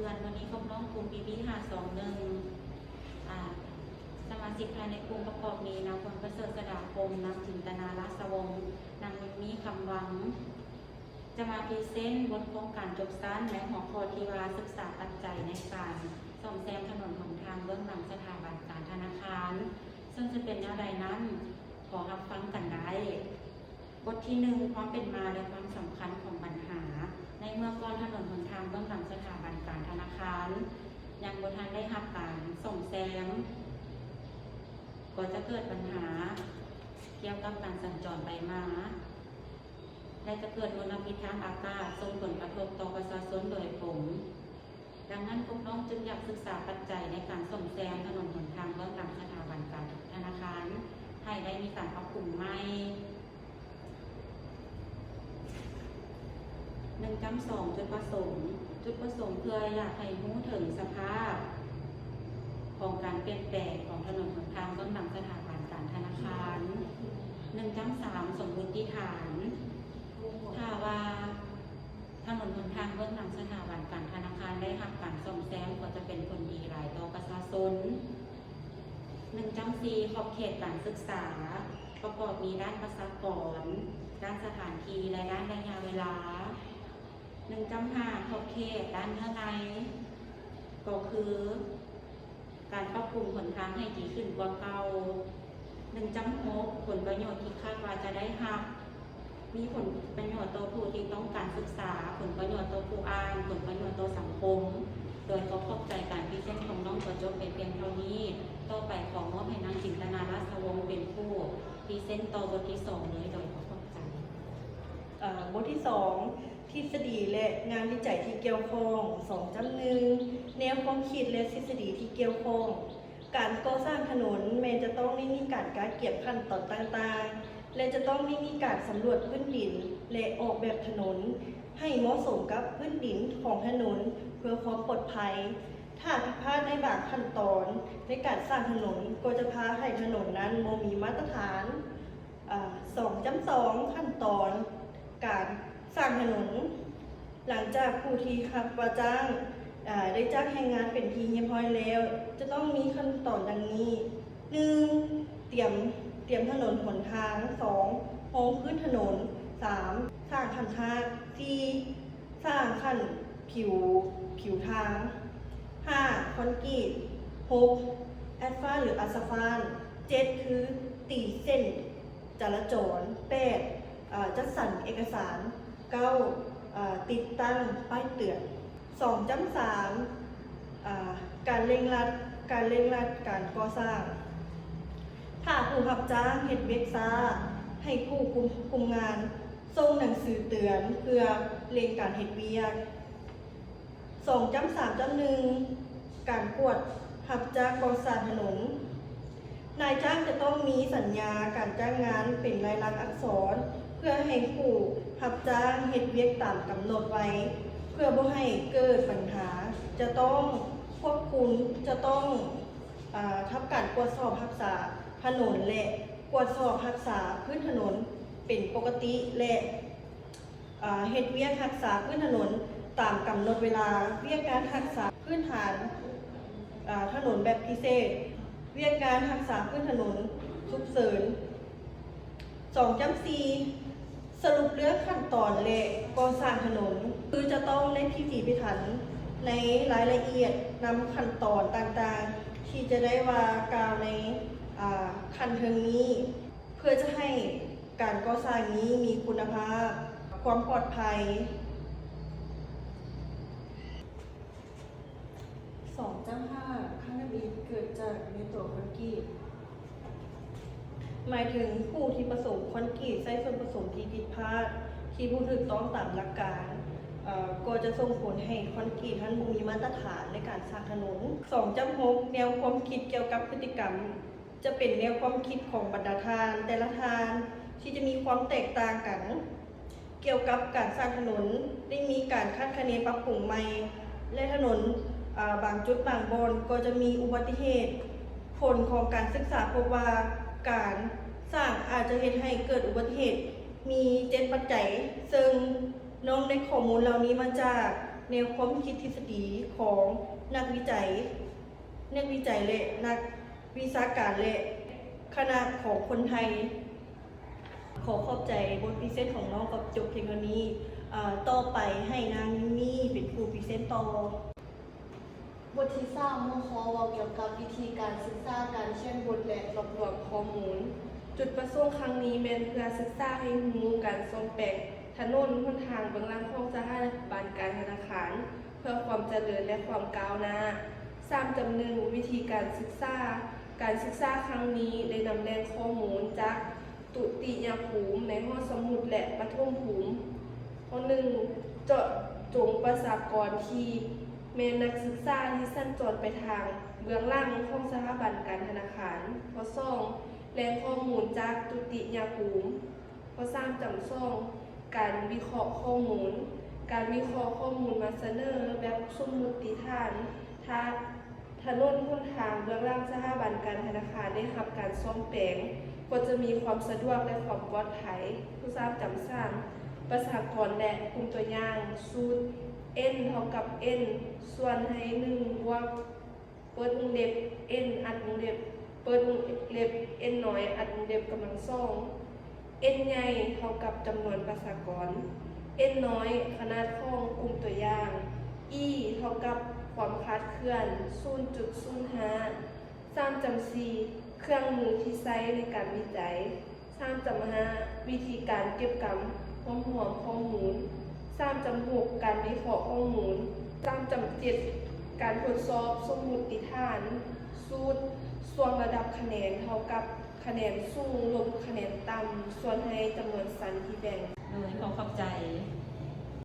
ເດືອນ ມື້ນີ້ພວກນ້ອງກຸ່ມ ພີບີ ຫ້າສອງໜຶ່ງ ອາ ສະມາຊິກພາຍໃນກຸ່ມປະກອບມີ ນາງ ພອນປະເສີດ ສະດາຄົມ, ນາງ ຈິນຕະນາ ລາຊະວົງ, ນາງ ມິນມີ ຄຳວັງ ຈະມາພຣີເຊັນບົດໂຄງການຈົບຊັ້ນໃນຫົວຂໍ້ທີ່ວ່າ ສຶກສາປັດໄຈໃນການສ້ອມແຊມຖະໜົນຫົນທາງເບື້ອງຫຼັງສະຖາບັນການທະນາຄານ, ເຊິ່ງຈະເປັນແນວໃດນັ້ນ ຂໍຮັບຟັງກັນໄດ້. ບົດທີໜຶ່ງ ຄວາມເປັນມາ ແລະ ຄວາມສຳຄັນຂອງບັນຫາ. ໃນເມື່ອກ່ອນຖະໜົນຫົນທາງເບື້ອງຫຼັງສະຖາບັນການທະນາຄານ ຍັງບໍ່ທັນໄດ້ຮັບການສ້ອມແຊມ, ກໍຈະເກີດບັນຫາກ່ຽວກັບການສັນຈອນໄປມາ ແລະ ຈະເກີດມົນລະພິດທາງອາກາດ ສົ່ງຜົນກະທົບຕໍ່ປະຊາຊົນໂດຍກົງ. ດັ່ງນັ້ນ, ພວກນ້ອງຈຶ່ງຢາກສຶກສາປັດໄຈໃນການສ້ອມແຊມຖະໜົນຫົນທາງເບື້ອງຫຼັງສະຖາບັນການທະນາຄານ ໃຫ້ໄດ້ມີການປັບປຸງໃໝ່. ໜຶ່ງຈ້ຳສອງ ຈຸດປະສົງ. ຈຸດປະສົງເພື່ອຢາກໃຫ້ຮູ້ເຖິງສະພາບຂອງການປ່ຽນແປງຂອງຖະໜົນຫົນທາງເບື້ອງຫຼັງສະຖາບັນການທະນາຄານ. ໜຶ່ງຈ້ຳສາມ ສົມມຸດຕິຖານ. ຖ້າວ່າ ຖະໜົນຫົນທາງເບື້ອງຫຼັງສະຖາບັນການທະນາຄານໄດ້ຮັບການສ້ອມແຊມ ກໍຈະເປັນຜົນດີຫຼາຍຕໍ່ປະຊາຊົນ. ໜຶ່ງຈ້ຳສີ່ ຂອບເຂດການສຶກສາ ປະກອບມີດ້ານປະຊາກອນ, ດ້ານສະຖານທີ່ ແລະ ດ້ານໄລຍະເວລາ. ໜຶ່ງຈ້ຳຫ້າ ຂອບເຂດດ້ານເນື້ອໃນ ກໍຄື ການປັບປຸງຫົນທາງໃຫ້ດີຂຶ້ນກວ່າເກົ່າ. ໜຶ່ງຈ້ຳຫົກ ຜົນປະໂຫຍດທີ່ຄາດວ່າຈະໄດ້ຮັບ ມີຜົນປະໂຫຍດຕໍ່ຜູ້ທີ່ຕ້ອງການສຶກສາ, ຜົນປະໂຫຍດຕໍ່ຜູ້ອ່ານ, ຜົນປະໂຫຍດຕໍ່ສັງຄົມ. ໂດຍຂໍຂອບໃຈການພຣີເຊັນຂອງນ້ອງກໍຈົບໄປພຽງເທົ່ານີ້. ຕໍ່ໄປຂໍມອບໃຫ້ນາງ ຈິນຕະນາ ລາຊະວົງ ເປັນຜູ້ພຣີເຊັນຕໍ່ບົດທີສອງເລີຍ. ໂດຍຂໍຂອບໃຈ. ເອີ ບົດທີສອງ ທິດສະດີ ແລະ ງານວິໄຈທີ່ກ່ຽວຂ້ອງ. ສອງຈ້ຳໜຶ່ງ ແນວຄວາມຄິດ ແລະ ທິດສະດີທີ່ກ່ຽວຂ້ອງ. ການກໍ່ສ້າງຖະໜົນແມ່ນຈະຕ້ອງໄດ້ມີການກະກຽມຂັ້ນຕອນຕ່າງໆ ແລະ ຈະຕ້ອງໄດ້ມີການສຳຫຼວດພື້ນດິນ ແລະ ອອກແບບຖະໜົນໃຫ້ເໝາະສົມກັບພື້ນດິນຂອງຖະໜົນ ເພື່ອຄວາມປອດໄພ. ຖ້າຜິດພາດໃນບາງຂັ້ນຕອນໃນການສ້າງຖະໜົນ ກໍຈະພາໃຫ້ຖະໜົນນັ້ນບໍ່ມີມາດຕະຖານ. ອາ ສອງຈ້ຳສອງ ຂັ້ນຕອນການສ້າງຖະໜົນ. ຫຼັງຈາກຜູ້ທີ່ຮັບວ່າຈ້າງ ອາ ໄດ້ຈ້າງແຮງງານເປັນທີ່ຮຽບຮ້ອຍແລ້ວ ຈະຕ້ອງມີຂັ້ນຕອນດັ່ງນີ້: ໜຶ່ງ ຕຽມ ຕຽມຖະໜົນຫົນທາງ. ສອງ ຮອງພື້ນຖະໜົນ. ສາມ ສ້າງຂັ້ນຮາກ. ສີ່ ສ້າງຂັ້ນຜິວ ຜິວທາງ. ຫ້າ ຄອນກຣີດ. ຫົກ ແອັດຟານ ຫຼື ອາສະຟານ. ເຈັດ ຄື ຕີເສັ້ນຈະລາຈອນ. ແປດ ອາ ຈັດສັນເອກະສານ. ເກົ້າ ອາ ຕິດຕັ້ງປ້າຍເຕືອນ. ສອງຈ້ຳສາມ ອາ ການເລັ່ງລັດ ການເລັ່ງລັດການກໍ່ສ້າງ. ຖ້າຜູ້ຮັບຈ້າງເຮັດວຽກຊ້າ ໃຫ້ຜູ້ຄຸມ ຄຸມງານສົ່ງໜັງສືເຕືອນເພື່ອເລັ່ງການເຮັດວຽກ. ສອງຈ້ຳສາມຈ້ຳໜຶ່ງ ການກວດຮັບຈ້າງກໍ່ສ້າງຖະໜົນ. ນາຍຈ້າງຈະຕ້ອງມີສັນຍາການຈ້າງງານເປັນລາຍລັກອັກສອນ ເພື່ອໃຫ້ຜູ້ຮັບຈ້າງເຮັດວຽກຕາມກຳນົດໄວ້ ເພື່ອບໍ່ໃຫ້ເກີດບັນຫາ. ຈະຕ້ອງ ພວກຄຸນຈະຕ້ອງ ອາ ທຳການກວດສອບຮັກສາຖະໜົນ ແລະ ກວດສອບຮັກສາພື້ນຖະໜົນເປັນປົກກະຕິ ແລະ ອາ ເຮັດວຽກຮັກສາພື້ນຖະໜົນຕາມກຳນົດເວລາ, ວຽກງານຮັກສາພື້ນຖານ ອາ ຖະໜົນແບບພິເສດ, ວຽກງານຮັກສາພື້ນຖະໜົນສຸກເສີນ. ສອງຈ້ຳສີ່ ສະຫຼຸບເລື່ອງຂັ້ນຕອນ ແລະ ກໍ່ສ້າງຖະໜົນ ຄືຈະຕ້ອງໄດ້ພິຖີພິຖັນໃນລາຍລະອຽດນຳຂັ້ນຕອນຕ່າງໆ ທີ່ຈະໄດ້ວ່າກ່າວໃນ ອາ ຂັ້ນເທິງນີ້ ເພື່ອຈະໃຫ້ການກໍ່ສ້າງນີ້ມີຄຸນນະພາບ, ຄວາມປອດໄພ. ສອງຈ້ຳຫ້າ ຄ່າທຳອິດເກີດຈາກໃນຕົວຄອນກຣີດ ໝາຍເຖິງຜູ້ທີ່ປະສົມຄອນກຣີດໃຊ້ສ່ວນປະສົມທີ່ຜິດພາດ, ທີ່ບໍ່ຖືກຕ້ອງຕາມຫຼັກການ, ເອີ ກໍຈະສົ່ງຜົນໃຫ້ຄອນກຣີດນັ້ນບໍ່ມີມາດຕະຖານໃນການສ້າງຖະໜົນ. ສອງຈ້ຳຫົກ ແນວຄວາມຄິດກ່ຽວກັບພຶດຕິກຳ ຈະເປັນແນວຄວາມຄິດຂອງບັນດາທ່ານແຕ່ລະທ່ານທີ່ຈະມີຄວາມແຕກຕ່າງກັນ. ກ່ຽວກັບການສ້າງຖະໜົນ ໄດ້ມີການຄາດຄະເນປັບປຸງໃໝ່ ແລະ ຖະໜົນ ອາ ບາງຈຸດບາງບ່ອນກໍຈະມີອຸບັດຕິເຫດ. ຜົນຂອງການສຶກສາພົບວ່າ ການສ້າງອາດຈະເຮັດໃຫ້ເກີດອຸບັດຕິເຫດມີເຈັດປັດໄຈ, ເຊິ່ງ ນ້ອງໄດ້ຂໍ້ມູນເຫຼົ່ານີ້ມາຈາກແນວຄວາມຄິດທິດສະດີຂອງນັກວິໄຈ, ນັກວິໄຈ ແລະ ນັກວິຊາການ ແລະ ຄະນະຂອງຄົນໄທ. ຂໍຂອບໃຈບົດພຣີເຊັນຂອງນ້ອງກໍຈົບພຽງເທົ່ານີ້. ເອີ ຕໍ່ໄປໃຫ້ນາງມິນມີເປັນຜູ້ພຣີເຊັນຕໍ່. ບົດທີສາມ ຫົວຂໍ້ເວົ້າກ່ຽວກັບວິທີການສຶກສາການຂຽນບົດ ແລະ ລວບລວມຂໍ້ມູນ. ຈຸດປະສົງຄັ້ງນີ້ແມ່ນເພື່ອສຶກສາໃຫ້ຮູ້ການສ້ອມແປງຖະໜົນຫົນທາງເບື້ອງຫຼັງຂອງສະຖາບັນການທະນາຄານ ເພື່ອຄວາມຈະເລີນ ແລະ ຄວາມກ້າວໜ້າ. ສາມຈຸດໜຶ່ງ ວິທີການສຶກສາ. ການສຶກສາຄັ້ງນີ້ໄດ້ນຳແຫຼ່ງຂໍ້ມູນຈາກ ທຸຕິຍະພູມ ໃນຫໍສະໝຸດ ແລະ ປະຖົມພູມ. ຂໍ້ໜຶ່ງ ເຈາະຈົງປະຊາກອນທີ່ແມ່ນນັກສຶກສາທີ່ສັນຈອນໄປທາງເບື້ອງຫຼັງຂອງສະຖາບັນການທະນາຄານ. ຂໍ້ສອງ ແຫຼ່ງຂໍ້ມູນຈາກທຸຕິຍະພູມ. ຂໍ້ສາມຈຸດສອງ ການວິເຄາະຂໍ້ມູນ. ການວິເຄາະຂໍ້ມູນມາສະເໜີແບບສົມມຸດຕິຖານ ຖ້າ ຖະໜົນຫົນທາງເບື້ອງຫຼັງສະຖາບັນການທະນາຄານໄດ້ຮັບການສ້ອມແປງ ກໍຈະມີຄວາມສະດວກ ແລະ ຄວາມປອດໄພ. ຂໍ້ສາມຈຸດສາມ ປະຊາກອນ ແລະ ກຸ່ມຕົວຢ່າງ. ສູດ N ເທົ່າກັບ N ສ່ວນໃຫ້ໜຶ່ງບວກ ເປີດວົງເລັບ N ອັດວົງເລັບ ເປີດວົງເລັບ N ນ້ອຍ ອັດວົງເລັບ ກຳລັງສອງ. N ໃຫຍ່ເທົ່າກັບຈຳນວນປະຊາກອນ, N ນ້ອຍ ຂະໜາດຂອງກຸ່ມຕົວຢ່າງ, E ເທົ່າກັບຄວາມຄາດເຄື່ອນ ສູນຈຸດສູນຫ້າ. ສາມຈຸດສີ່ ເຄື່ອງມືທີ່ໃຊ້ໃນການວິໄຈ, ສາມຈຸດຫ້າ ວິທີການເກັບກຳຮວບຮວມຂໍ້ມູນ, ສາມຈຸດຫົກ ການວິເຄາະຂໍ້ມູນ, ສາມຈຸດເຈັດ ການທົດສອບສົມມຸດຕິຖານ. ສູດ ຊ່ວງລະດັບຄະແນນເທົ່າກັບຄະແນນສູງລົບຄະແນນຕ່ຳ ສ່ວນໃຫ້ຈຳນວນຊັ້ນທີ່ແບ່ງ. ໂດຍ ຂໍຂອບໃຈ.